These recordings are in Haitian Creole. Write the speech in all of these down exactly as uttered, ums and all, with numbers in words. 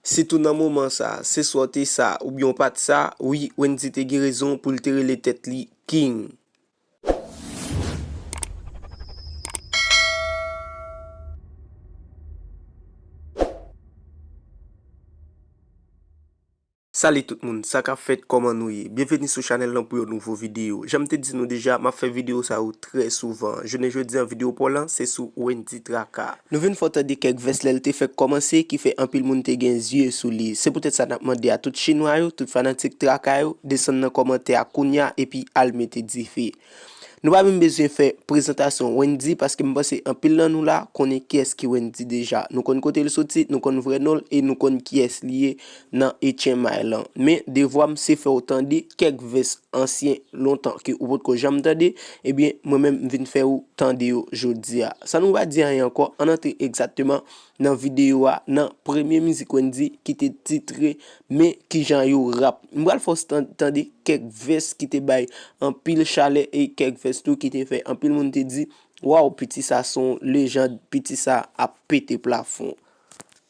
Sitou nan moman sa, se swa w te sa oubyen w pa t sa, wi, Wendyy te gen rezon pou l te rele tèt li King. Salut tout moun, sa k ap fèt, kòman nou ye? Byenveni sou chanèl lan pou yon nouvo videyo. Jan m te di nou deja, m ap fè videyo sa yo trè souvan. Jounen jodi an, videyo pa w lan, se sou Wendyy Traka. Nou vin fè w tande kèk vès lè l te fèk kòmanse, ki fè anpil moun te gen zye sou li. Se poutèt sa n ap mande a tout chinwa yo, tout fanatik Traka yo, desann nan kòmantè a kounya epi al mete dife. Nou pa menm bezwen fè prezantasyon Wendyy, paske m panse anpil nan nou la konnen kiyès ki Wendyy deja. Nou konn kote l soti, nou konn vrè non l e nou konn kiyès li ye nan H M I lan. Men devwa m se fè w tande kèk vès ansyen lontan ke ou potko janm tande, ebyen mwen menm m vin fè w tande yo jodi a. San nou pa di anyen ankò, ann antre egzakteman nan videyo a, nan premye mizik Wendyy ki te titre Men Kijan Yo Rap. M pral fè w tan-, tande kèk vès ki te bay anpil chalè e kèk vès tou ki te fè anpil moun te di, waw, piti sa se yon lejand, piti sa ap pete plafon.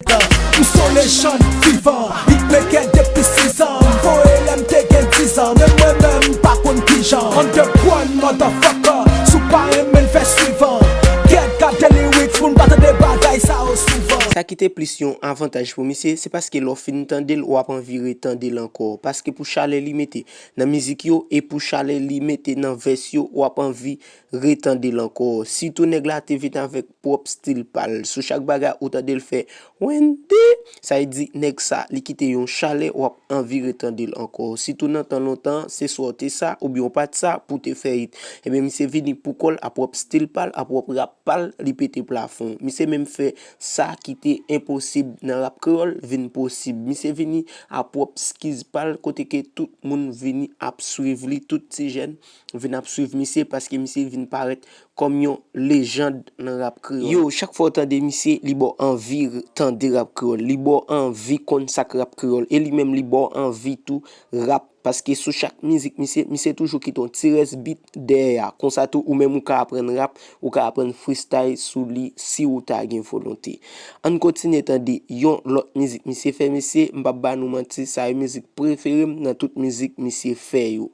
M se yon lejann vivan, beatmaker depi sizan. M voye lè m te gen dizan, men mwen menm m pa konn kijan. Underground motherfucker, si w pa renmen l fè swivan. Gèt gade lyrics, moun pa tande bagay sa yo souvan. Sa ki te plis yon avantaj pou misye, se paske lè w fin tande l, w ap anvi retande l ankò. Paske pou chalè li mete nan mizik yo e pou chalè li mete nan vès yo, w ap anvi retande l ankò. Sitou nèg la te vin avèk pwòp stil pa l. Sou chak bagay ou tande l fè Wendyy, sa vle di nèg sa, li kite yon chalè, w ap anvi retande l ankò. Sitou nan tan lontan, se swa w te sa oubyen w pa t sa pou w te fè hit. Ebyen, misye vini pou kò l, a pwòp stil pa l, a pwòp rap pa l, li pete plafon. Misye menm fè sa ki te enposib nan rap kreyòl vin posib. Misye vini a pwòp skiz pa l, kote ke tout moun vini ap swiv li, tout ti jèn vin ap swiv misye paske misye vin parèt kòm yon lejand nan rap kreyòl. Yo, chak fwa w tande misye, li ba w anvi tande rap kreyòl, li ba w anvi konn sa k rap kreyòl, e li menm li ba w anvi tou rap, paske sou chak mizik misye, misye toujou kite yon ti rès beat dèyè a. Konsa tou, ou menm ou ka aprann rap, ou ka aprann freestyle sou li si ou ta gen volonte. Ann kontinye tande yon lòt mizik misye fè, mesye, m p ap ba nou manti, sa yo mizik prefere m nan tout mizik misye fè yo.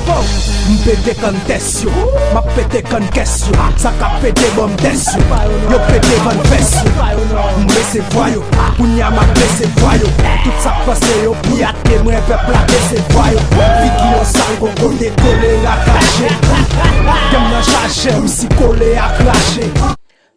Wow! M pete kann tès yo, m ap pete kann kès yo. Sa k ap pete ban m tès yo, yo pete vann fès yo. M resevwa yo, kounya m ap resevwa yo. Tout sa k panse yo pou y ate mwen, pèp la resevwa yo. Figi yo sal gon kote kolera kache. Kè m nan chaje, m si kolera krache.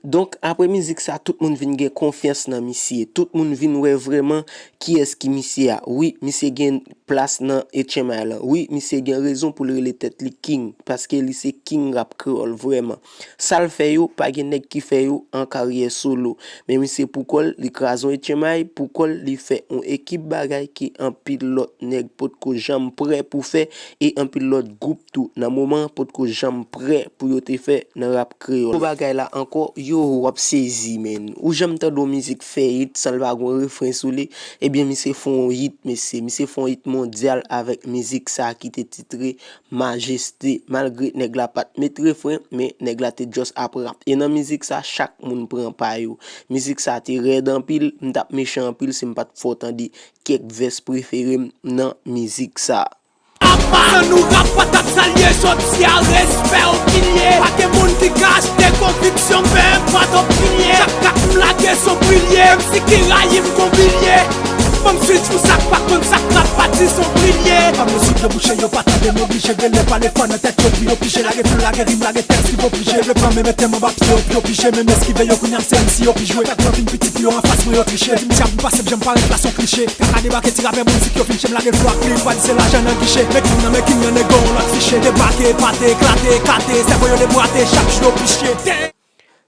Donk, apre mizik sa, tout moun vin gen konfyans nan misye. Tout moun vin wè vrèman kiyès ki misye a. Wi, misye gen plas nan H M I lan. Wi, misye gen rezon pou l rele tèt li King, paske li se King rap kreyòl vrèman. Sa l fè yo, pa gen nèg ki fè yo an karyè solo. Men misye pou kò l, li kraze yon H M I, pou kò l, li fè yon ekip bagay ke anpil lòt nèg potko janm prè pou fè, e anpil lòt gwoup tou nan moman an potko janm prè pou yo te fè nan rap kreyòl. Pou bagay la ankò, yo, w ap sezi, menn. Ou janm tande yon mizik fè hit san l pa gon refren sou li? Ebyen, misye fè yon hit, mesye. Misye fè yon hit mondyal avèk mizik sa ki te titre Majeste. Malgre nèg la pa t met refren, men nèg la te just ap rap. E nan mizik sa, chak moun pran pa yo. Mizik sa te rèd anpil, m t ap mechan anpil si m pa t fè w tande kèk vès prefere m nan mizik sa. San nou rap pa t ap salye jodi a, respè yon pilye. Pa gen moun ki ka achte konviksyon m, men m pa t yon pilye. Chak kat m lage s on brilye, menm si ki rayi m gon bilye. Ban m switch pou sa k pa konn sa k rap pa di s on brilye. Ban m yo sou debouche, yo pa tande m oblije rele pale fò nan tèt yo pou yo pije. Lage flo, lage rim, lage tèks ki voblije. Leve pran men mete m anba pye yo pou yo pije. Menm eskive yo kounya m se M C yo ki jwe. Fèt mwen vin piti pou yo anfas mwen yo triche. Di m si ap vin pase m janm parèt la s on kliche. Kaka debake ti rapè moun si k yo fin che m lage flo ak plim pa di se lajan nan giche. Making nan making an nèg on lòt fiche. Debake, epate, eklate, ekate. Sèvo yo debwate, chak jou yo piche.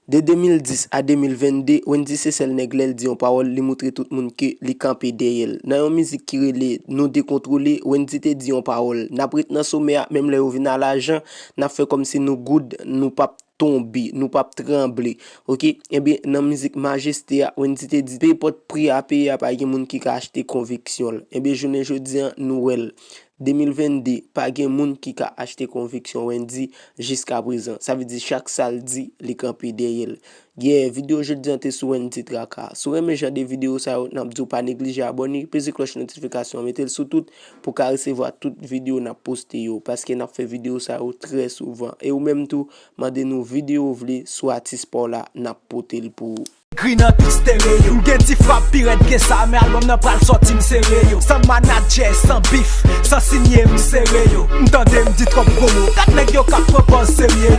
De de mil dis a de mil venn de, Wendyy se sèl nèg lè l di yon pawòl, li moutre tout moun ke li kanpe dèyè l. Nan yon mizik ki rele Nou Dekontwole, Wendyy te di yon pawòl, n ap ret nan somè a, menm lè yo vin a lajan, n ap fè kòmsi nou good, nou p ap tonbe, nou p ap tranble. Oke? Ebyen, nan mizik Majeste a, Wendyy te di, pe enpòt pri a peye a, pa gen moun ki ka achte konviksyon l. Ebyen, jounen jodi an, nou wè l. de mil vennde, pa gen moun ki ka achte konviksyon Wendyy jiska prezan. Sa vle di chak sa l di, li kanpe dèyè l. Yeah, videyo jodi an te sou Wendyy Traka. Si w renmen jan de videyo sa yo, n ap di w pa neglije abòne, peze klòch notifikasyon an, mete l sou tout pou w ka resevwa tout videyo n ap poste yo, paske n ap fè videyo sa yo trè souvan. E ou menm tou, mande nou videyo w vle sou atis pa w la, n ap pote l pou ou. Green an tout stereo. M gen ti frap pi rèd ke sa, men albòm nan pral sòti, m sere yo. San manadjè, san bif, san sinye, m sere yo. M tande m di twòp gwo mo. Gad nèg yo k ap pran pòz serye.